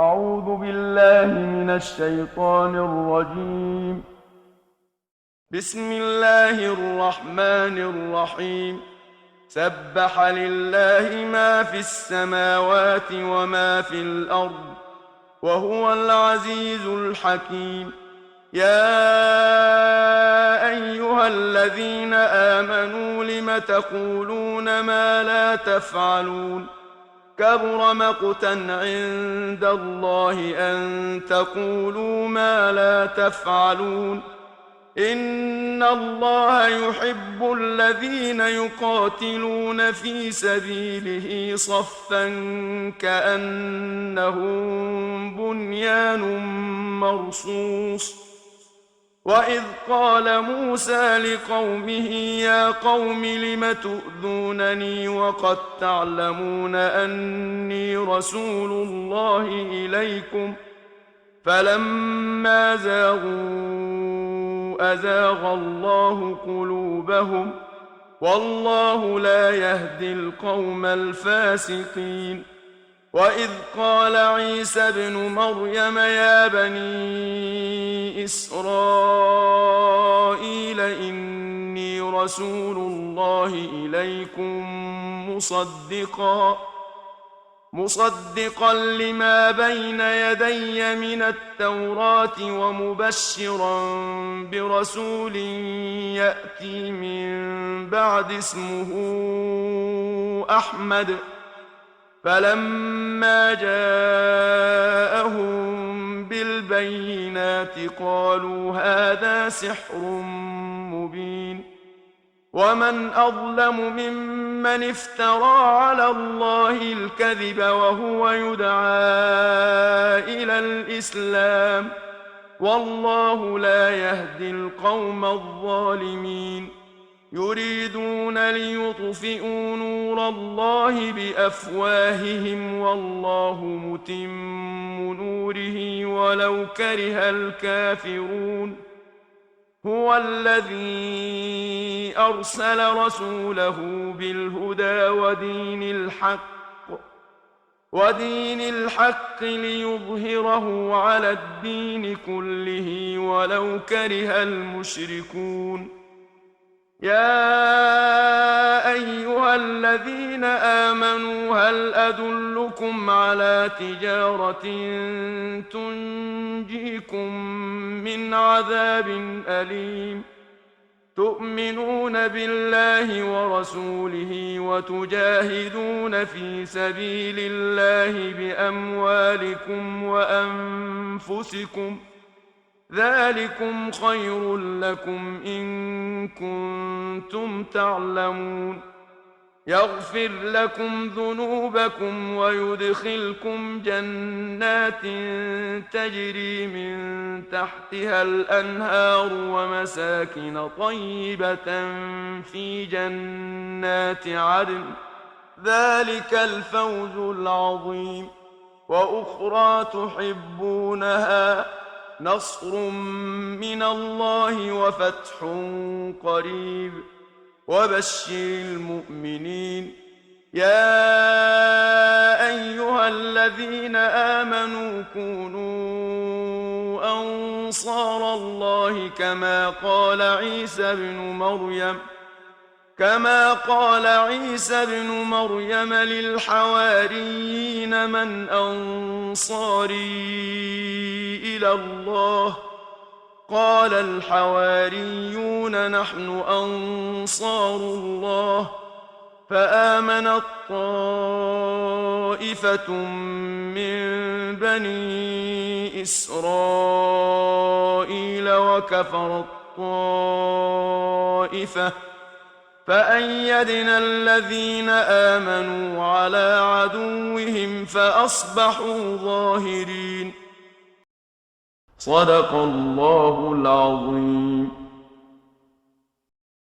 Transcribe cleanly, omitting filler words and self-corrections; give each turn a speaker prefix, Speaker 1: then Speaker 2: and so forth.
Speaker 1: أعوذ بالله من الشيطان الرجيم. بسم الله الرحمن الرحيم. سبح لله ما في السماوات وما في الأرض وهو العزيز الحكيم. يا أيها الذين آمنوا لم تقولون ما لا تفعلون؟ كبر مقتا عند الله أن تقولوا ما لا تفعلون. إن الله يحب الذين يقاتلون في سبيله صفا كأنهم بنيان مرصوص. وإذ قال موسى لقومه يا قوم لم تؤذونني وقد تعلمون أني رسول الله إليكم فلما زاغوا أزاغ الله قلوبهم والله لا يهدي القوم الفاسقين. وإذ قال عيسى ابن مريم يا بني إسرائيل إني رسول الله إليكم مصدقا لما بين يدي من التوراة ومبشرا برسول يأتي من بعد اسمه أحمد. فلما جاءهم بالبينات قالوا هذا سحر مبين. ومن أظلم ممن افترى على الله الكذب وهو يدعى إلى الإسلام والله لا يهدي القوم الظالمين. يريدون ليطفئوا نور الله بأفواههم والله متم نوره ولو كره الكافرون. هو الذي أرسل رسوله بالهدى ودين الحق ليظهره على الدين كله ولو كره المشركون. يا أيها الذين آمنوا هل أدلكم على تجارة تنجيكم من عذاب أليم؟ تؤمنون بالله ورسوله وتجاهدون في سبيل الله بأموالكم وأنفسكم ذلكم خير لكم إن كنتم تعلمون. يغفر لكم ذنوبكم ويدخلكم جنات تجري من تحتها الأنهار ومساكن طيبة في جنات عدن ذلك الفوز العظيم. وأخرى تحبونها نصر من الله وفتح قريب وبشر المؤمنين. يا أيها الذين آمنوا كونوا أنصار الله كما قال عيسى بن مريم للحواريين من أنصاري إلى الله؟ قال الحواريون نحن أنصار الله. فآمنت طائفة من بني إسرائيل وكفرت طائفة فأيدنا الذين آمنوا على عدوهم فأصبحوا ظاهرين. صدق الله العظيم.